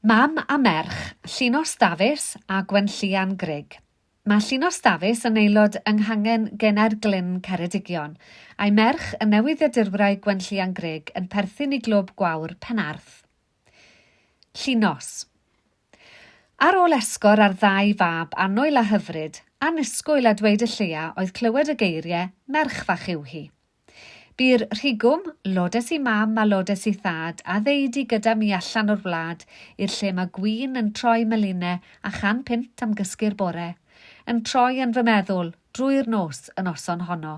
Mam a merch, Llinos Dafis a Gwenllian Grug. Mae Llinos Dafis yn aelod yng nghangen Genau'r Glyn, Ceredigion, a'i merch, y newyddiadurwraig Gwenllian Grug, yn perthyn i Glwb Gwawr Penarth. Llinos. Ar ôl esgor ar ddau fab annwyl a hyfryd, annisgwyl a dweud y lleia oedd clywed y geiriau 'merch fach yw hi'. Bu'r rhigwm, lodes i mam a lodes i thad, a ddeud i gyda mi allan o'r wlad i'r lle ma gwin yn troi meline a chan punt am gysgu'r bore, yn troi yn fy meddwl drwy'r nos y noson honno.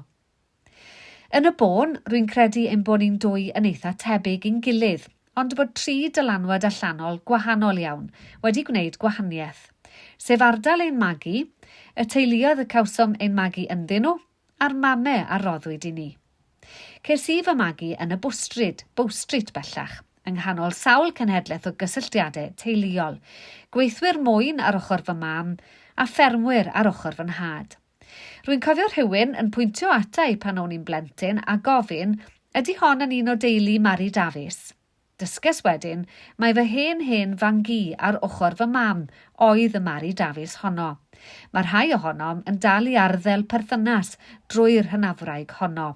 Yn y bôn, rwy'n credu ein bod ni'n dwy yn eitha tebyg i'n gilydd, ond bod tri dylanwad allanol gwahanol iawn wedi gwneud gwahaniaeth. Sef ardal ein magu, y teuluoedd y cawsom ein magu ynddyn nhw, a'r mame a roddwyd i ni. Ces i fy magu yn y Bwstryd, Bow Street bellach, yng nghanol sawl cenhedlaeth o gysylltiadau teuluol, gweithwyr mwyn ar ochr fy mam a ffermwyr ar ochr fy nhad. Rwy'n cofio rhywun yn pwyntio ata i pan o'n i'n blentyn a gofyn, ydy hon yn un o deulu Mari Dafis? Dysges wedyn mai fy hen hen fam-gu ar ochr fy mam oedd y Mari Dafis honno. Mae rhai ohonom yn dal i arddel perthynas drwy'r hynafwraig honno.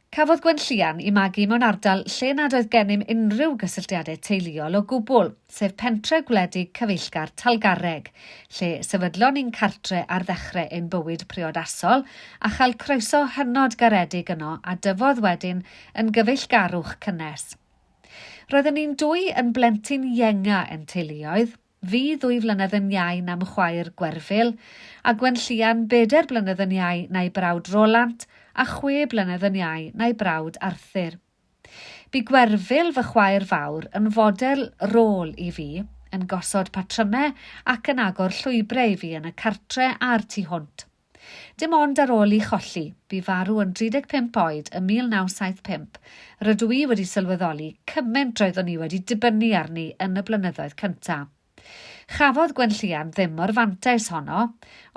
Cafodd Gwenllian ei magu mewn ardal lle nad oedd gennym unrhyw gysylltiadau teuluol o gwbl, sef pentre gwledig cyfeillgar Talgarreg, lle sefydlon ni'n cartre ar ddechrau ein bywyd priodasol a chael croeso hynod garedig yno a dyfodd wedyn yn gyfeillgarwch cynnes. Roedden ni'n dwy yn blentyn ienga ein teuluoedd, fi ddwy flynedd yn iau na'm chwaer Gwerfyl, a Gwenllian bedair blynedd yn iau na'i brawd Rolant a chwe blynedd yn iau na'i brawd Arthur. Bu Gwerfyl, fy chwaer fawr, yn fodel rôl i fi, yn gosod patrymau ac yn agor llwybrau i fi yn y cartre a'r tu hwnt. Dim ond ar ôl i cholli, bu farw yn 35 oed ym 1975, rydw i wedi sylweddoli cymaint roeddwn i wedi dibynnu arni yn y blynyddoedd cyntaf. Chafodd Gwenllian ddim o'r fantais honno,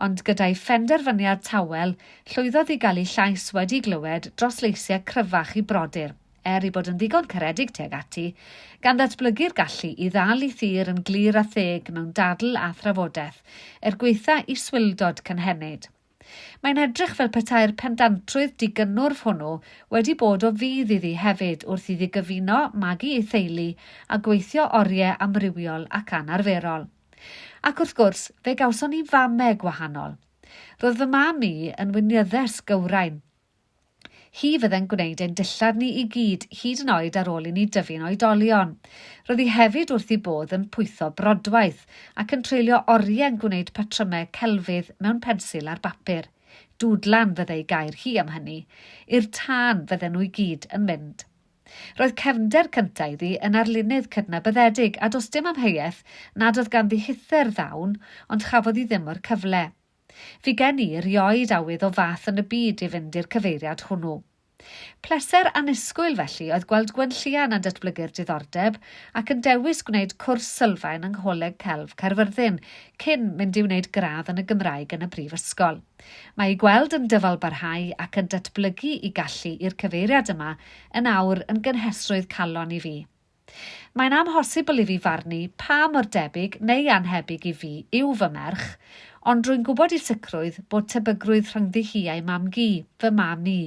ond gyda'i phenderfyniad tawel, llwyddodd i gael ei llais wedi'i glywed dros leisiau cryfach ei brodyr, er ei bod yn ddigon caredig tuag ati, gan ddatblygu'r gallu i ddal ei thir yn glir a theg mewn dadl a thrafodaeth, er gwaetha ei swildod cynhenid. Mae'n edrych fel petai'r pendantrwydd digynnwrf hwnnw wedi bod o fudd iddi hefyd wrth iddi gyfuno magu ei theulu a gweithio oriau amrywiol ac anarferol. Ac wrth gwrs, fe gawson ni fame gwahanol. Roedd fy mam i yn weinyddes gywrain. Hi fydde'n gwneud ein dillad ni i gyd, hyd yn oed ar ôl i ni dyfu'n oedolion. Roedd hi hefyd wrth ei bodd yn pwytho brodwaith, ac yn treulio oriau'n gwneud patrymau celfydd mewn pensil ar bapur. Dwdlan fydde'i gair hi am hynny. I'r tân fydden nhw i gyd yn mynd. Roedd cefnder cynta iddi yn arlunydd cydnabyddedig, a does dim amheuaeth nad oedd ganddi hither ddawn, ond chafodd hi ddim o'r cyfle. Fu gen i 'rioed awydd o fath yn y byd i fynd i'r cyfeiriad hwnnw. Pleser annisgwyl felly oedd gweld Gwenllian yn datblygu'r diddordeb ac yn dewis gwneud cwrs sylfaen yng Ngholeg Celf Caerfyrddin cyn mynd i wneud gradd yn y Gymraeg yn y brifysgol. Mae ei gweld yn dyfalbarhau ac yn datblygu i gallu i'r cyfeiriad yma yn awr yn gynhesrwydd calon i fi. Mae'n amhosibl i fi farnu pa mor debyg neu annhebyg i fi yw fy merch, ond rwy'n gwybod i sicrwydd bod tebygrwydd rhyngddi hi a'i mam-gu, fy mam i,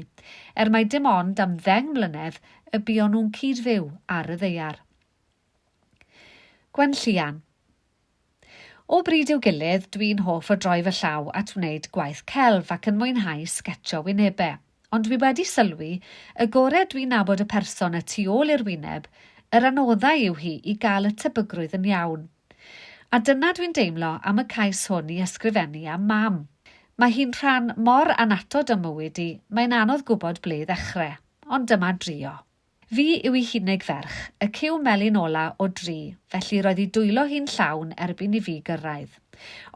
er mai dim ond am ddeng mlynedd y buon nhw'n cyd-fyw ar y ddaear. Gwenllian. O bryd i'w gilydd, dwi'n hoff o droi fy llaw at wneud gwaith celf ac yn mwynhau sgetsio wynebe. Ond dwi wedi sylwi, y gore dwi'n nabod y person y tu ôl i'r wyneb, yr anoddau yw hi i gael y tebygrwydd yn iawn. A dyna dwi'n deimlo am y cais hwn i ysgrifennu am Mam. Mae hi'n rhan mor annatod o'm mywyd i, mae'n anodd gwybod ble i ddechrau. Ond dyma drio. Fi yw ei hunig ferch, y cyw melyn ola o dri, felly roedd ei dwylo hi'n llawn erbyn i fi gyrraedd.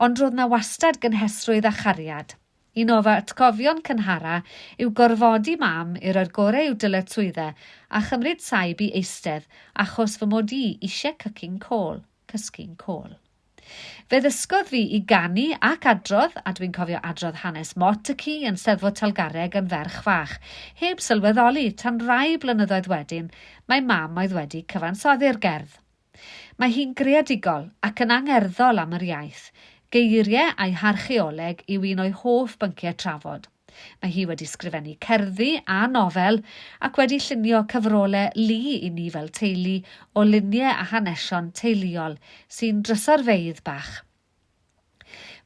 Ond roedd 'na wastad gynhesrwydd a chariad. Un o fy atgofion cynhara yw gorfodi mam i roi'r gore i'w dyletswydde a chymryd saib i eistedd achos fy mod i isie cycin côl, cysgu'n côl. Fe ddysgodd fi i ganu ac adrodd, a dwi'n cofio adrodd hanes Mot y ci yn Steddfod Talgarreg yn ferch fach, heb sylweddoli tan rai blynyddoedd wedyn mai mam oedd wedi cyfansoddi'r gerdd. Mae hi'n greadigol ac yn angerddol am yr iaith. Geiriau a'i harchaeoleg yw un o'i hoff bynciau trafod. Mae hi wedi sgrifennu cerddi a nofel ac wedi llunio cyfrolau lu i ni fel teulu o luniau a hanesion teuluol sy'n drysorfeydd bach.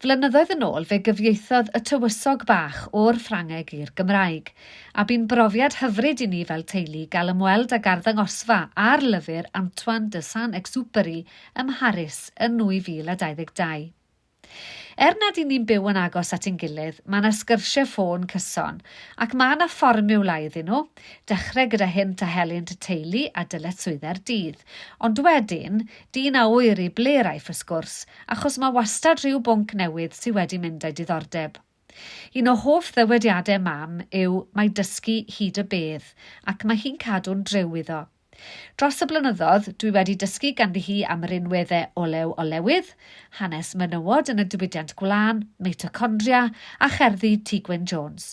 Flynyddoedd yn ôl fe gyfieithodd Y Tywysog Bach o'r Ffrangeg i'r Gymraeg, a bu'n brofiad hyfryd i ni fel teulu gael ymweld ag arddangosfa ar lyfr Antoine de Saint-Exupéry ym Mharis yn 2022. Er nad y'n ni'n byw yn agos at ein gilydd, mae 'na sgyrsiau ffôn cyson, ac mae 'na fformiwla iddyn nhw, dechrau gyda hynt a helynt y teulu a dyletswyddau'r dydd, ond wedyn, dyn a ŵyr i ble'r aiff y sgwrs, achos mae wastad rhyw bwnc newydd sy wedi mynd â'i diddordeb. Un o hoff ddywediadau Mam yw 'mae dysgu hyd y bedd', ac mae hi'n cadw'n driw iddo. Dros y blynyddodd, dwi wedi dysgu ganddi hi am rinweddau olew olewydd, hanes menywod yn y diwydiant gwlân, mitochondria, a cherddi T Gwyn Jones.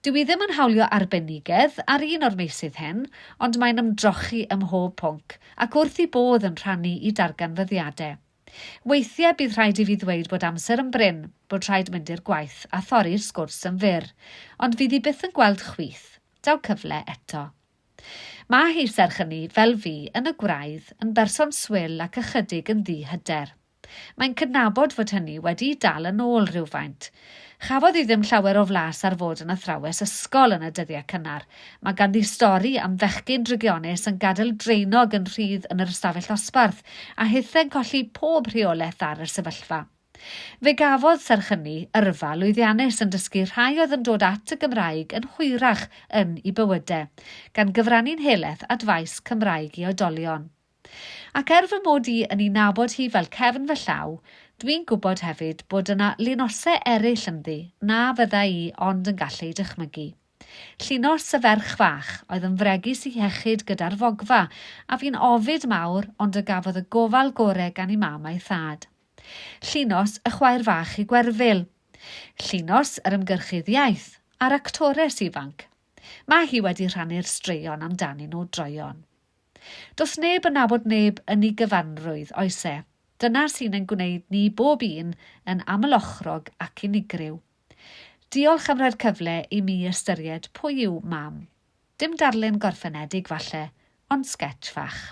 Dyw hi ddim yn hawlio arbenigedd ar un o'r meysydd hyn, ond mae'n ymdrochi ym mhob pwnc, ac wrth ei bodd yn rhannu i darganfyddiadau. Weithiau bydd rhaid i fi ddweud bod amser yn brin, bod rhaid mynd i'r gwaith a thorri'r sgwrs yn fyr. Ond fydd hi byth yn gweld chwith. Daw cyfle eto. Mae hi, serch hynny, fel fi, yn y gwraidd, yn berson swil ac ychydig yn ddi-hyder. Mae'n cydnabod fod hynny wedi'i dal yn ôl rhywfaint. Chafodd hi ddim llawer o flas ar fod yn athrawes ysgol yn y dyddiau cynnar. Mae ganddi stori am fechgyn drygionus yn gadael draenog yn rhydd yn yr ystafell ddosbarth, a hithe'n colli pob rheolaeth ar y sefyllfa. Fe gafodd, serch hynny, yrfa lwyddiannus yn dysgu rhai oedd yn dod at y Gymraeg yn hwyrach yn u bywydau, gan gyfrannu'n helaeth at faes Cymraeg i oedolion. Ac er fy mod i yn 'i nabod hi fel cefn fy llaw, dwi'n gwybod hefyd bod yna linosau eraill ynddi na fydda i ond yn gallu eu dychmygu. Llinos y ferch fach oedd yn fregus i hiechyd gyda'r fogfa, a fu'n ofid mawr ond y gafodd y gofal gore gan 'i mam a'i thad. Llinos y chwaer fach i Gwerfyl. Llinos yr ymgyrchydd iaith, a'r actores ifanc. Mae hi wedi rhannu'r straeon amdanyn nhw droeon. Does neb yn nabod neb yn 'i gyfanrwydd, oes e? Dyna sy'n ein gwneud ni bob un yn amlochrog ac unigryw. Diolch am roi'r cyfle i mi ystyried pwy yw Mam. Dim darlun gorffenedig falle, ond sgetsh fach.